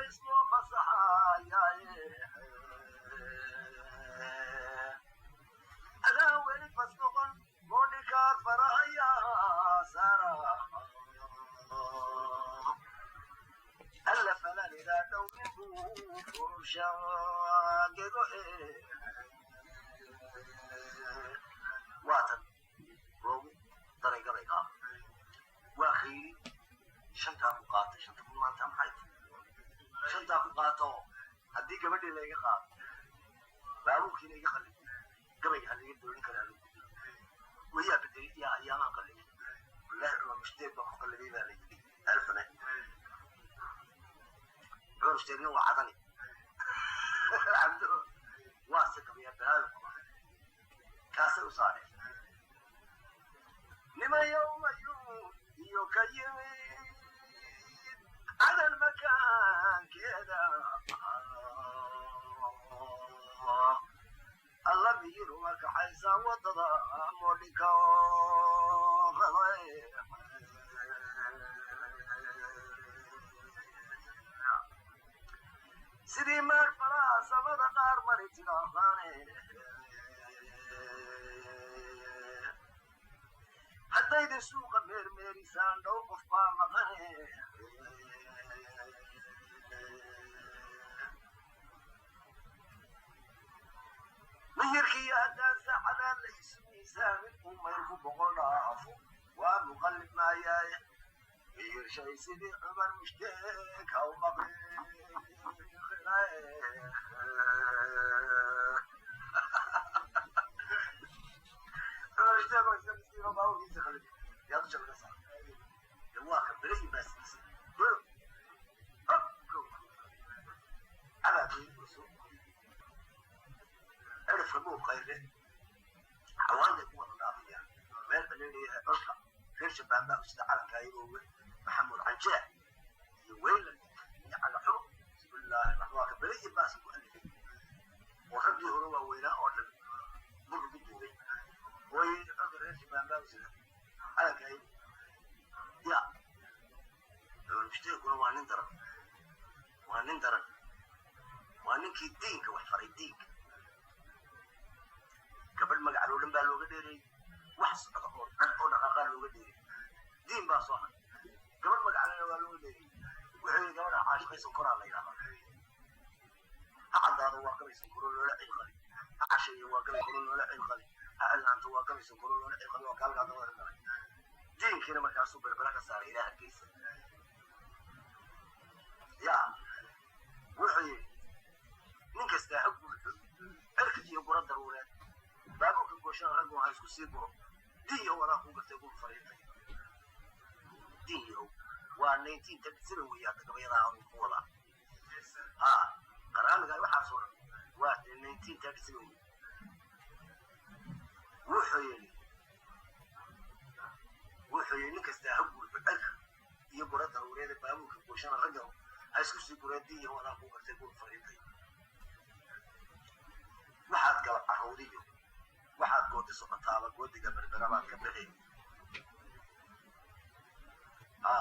culays loo fasaxayaaye. Adaa weli fas noqon moodhikaar farahayaa saara alla falanidaa dhow inbuu furushagedo. Waatan loogu daray gabaygaa waa khayri shantaa ku qaatay 5,000. Maanta maxay tahay shantaa ku qaato? Haddii gabadhii layga qaado, baabuurkiina iga qallibo, gabayga haliga doonin karaa lagu dilo wayaa bedelay yaa ayaamaan qallibay. Wallahi Cumar Mushdeeg baa ku qallibay baa layidhi alfane. Cumar Mushdeegna waa cadani cabdo waa se gabayaa balaayo qaba kaasay u saareen niman yowmayuun iyo ka yimid cadan makaankeeda. Alla miyiruma kaxaysaa waddada moodhika sidii maar faraha samada qaar mari tidhaahaane. Haddayda suuqa meermeerisaan dhowr qof baa maqane. Miyirkiiyo haddaan saacadaan la isu miisaamin uu mayrku 100 dhaafo waa muqallib maayaaye. Miyirshay sidii Cumar Mushdeeg haw maqli. Cumar Mushdeeg oo iska miskiino baabuurkiisa qalibay yaa dusha laga saaray. Waa ka berayi baasiisa bero hop abaabeyso cirifka buu khayre xawaalday ku wada dhaafayaan meel baleeleeyahay. Colka reer Shabaab baa sida calanka ayagoo Maxamuud Canjeex iyo Weyland iyo Cagaxumo. Bismillaahi raxmaan ka berayi baasa ku alifay oo raggii hore waaweynaa oo dhan bur ugu duubay oo yidhi colka reer Shabaab baa sida calanka ayago ya. Mushtaeguna waa nin daran, waa nin daran, waa ninkii diinka wax faray. Diinka gabadh magacaloo dhan baa looga dheereeyey, wax socda oo dhan oo dhaqaaqaa looga dheereeyey. Diin baa soo haray, gabadh magacalena waa looga dheereeyey. Wuxuu yidhi gabadha caashiqaysan koraa la yidhahdaa. Ha caddaado waa gabaysan koro loola cil qabi, ha casheeyo waa gabay koro loola cil qabi, ha cillaanto waa gabaysan koro loola cil qabi. Waa kaalkaa dabada galay diinkiina markaasuu berbera ka saaray ilaa Hargeysa. Ya wuxuu yidhi nin kastaa ha guurto cirka iyo gura daruureed, baabuurka gooshana raggu ha isku sii guro. Diin yahow adaa kuu gartay guu fariintay. Diin yahow waa 1937 weeye. Hadda gabayadaa anu ku wadaa ha qaraamiga waxaasoo dhan waa 1937 wey. Wuxuu yidhi nin kastaa ha guurto cirka iyo gura daruureed, baabuurka gooshana ragga ha isku sii gureen. Diin yahow adaa kuu gartay guu fariintay. Waxaad galab carowdiyo waxaad goodi socotaaba goodiga berbera baad ka bixi. A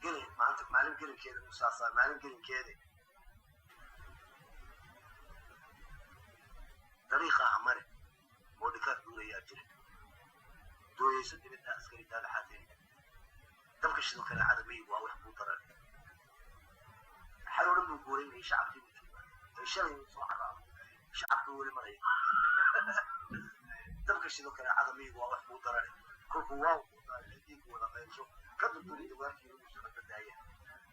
gelin maanta maalin gelinkeeda musaasa maalin gelinkeeda dariiqa ha mari moodhikaar duulayaa jira dooyeyso dibadda askari daadaxaatee dabka shido kale cadamiyigu waa wax kuu daran. Xal oo dhan buu guurinayay shacabkii buu joogaa ee shalay uu soo caraabay shacabkii weli maraya. Dabka shido kale cadamiyigu waa wax kuu darane kolkuu waaw kuu daray diinku wada qaybso ka durduri dawaarkii lagu socod badaaya.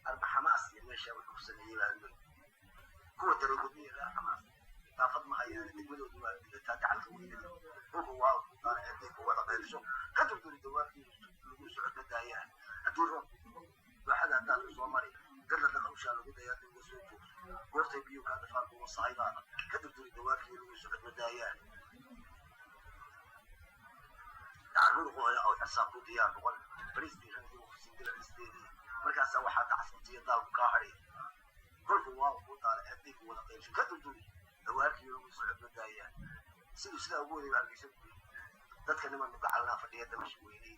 Arma Xamaas iyo meesha wuxuu sameeyey baa weyn kuwa dareegodiya reer Xamaas daafad ma hayaane degmadoodu waa dilataa gacalka weynada. Kolkuu waaw kuu daray diinku wada qaybso ka durduri dawaarkii lagu socod badaayaan. Haddii roobku dooxada haddaad ku soo mari gadla dhaqawshaa lagu dayaa dib uga soo joogto goortay biyuu kaa dafaan kuwa sahaydaada ka durduri dawaarkii lagu socod badaayaan. Dacarburuqooda oo xisaab ku diyaar noqon bariistii ragii kusindilacisteedii markaasaa waxaa dacasbutiyo daalku kaa hadhay. Kolku waa kuu daala haddii ku wada qaybso ka durduri dawaarkii lagu socod badaayaan. Siduu sidaa ugu waday Hargeysa ku dadka niman gacalnaa fadhiya damasha weynay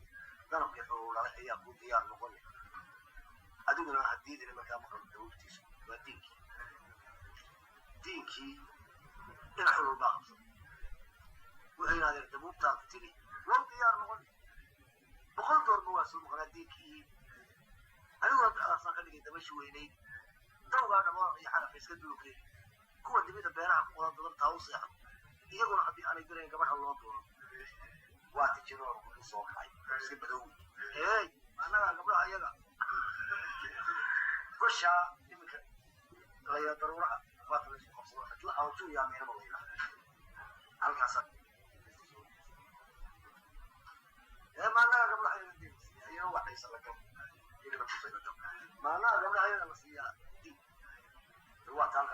danabkii xuluu dhalay ayaa kuu diyaar noqon. Adiguna hadiidina markaa maqal dabuubtiisu waa diinkii. Diinkii dhinac xulul baa qabsaday. Wuxuu yidhahdeen dabuubtaadu tiri war diyaar noqon 100 doorba waa soo maqnaa diinkii. Aniguna da'daasaan ka dhigay dabashi weynayd dawgaa dhamoo iyo xarafa iska duulkeeni kuwa dibida beeraha ku qodan dadabtaa u seexdo iyaguna haddii aanay dirayn gabadha loo doono. Waa tijiroor wuxuu soo kacay iska badow. Hey, annagaa gabdhaha iyaga goshaa iminka la yidhaa daruuraha waata laysku qabsado cidla awjuu yaa meelaba la yidhaha halkaasaa. Ee maanaha gabdhaha iyaga diin la siiyaa iyana waa ciise la gabo iyagana kusay la gabo maanaha gabdhaha iyaga la siiyaa diin waa taan.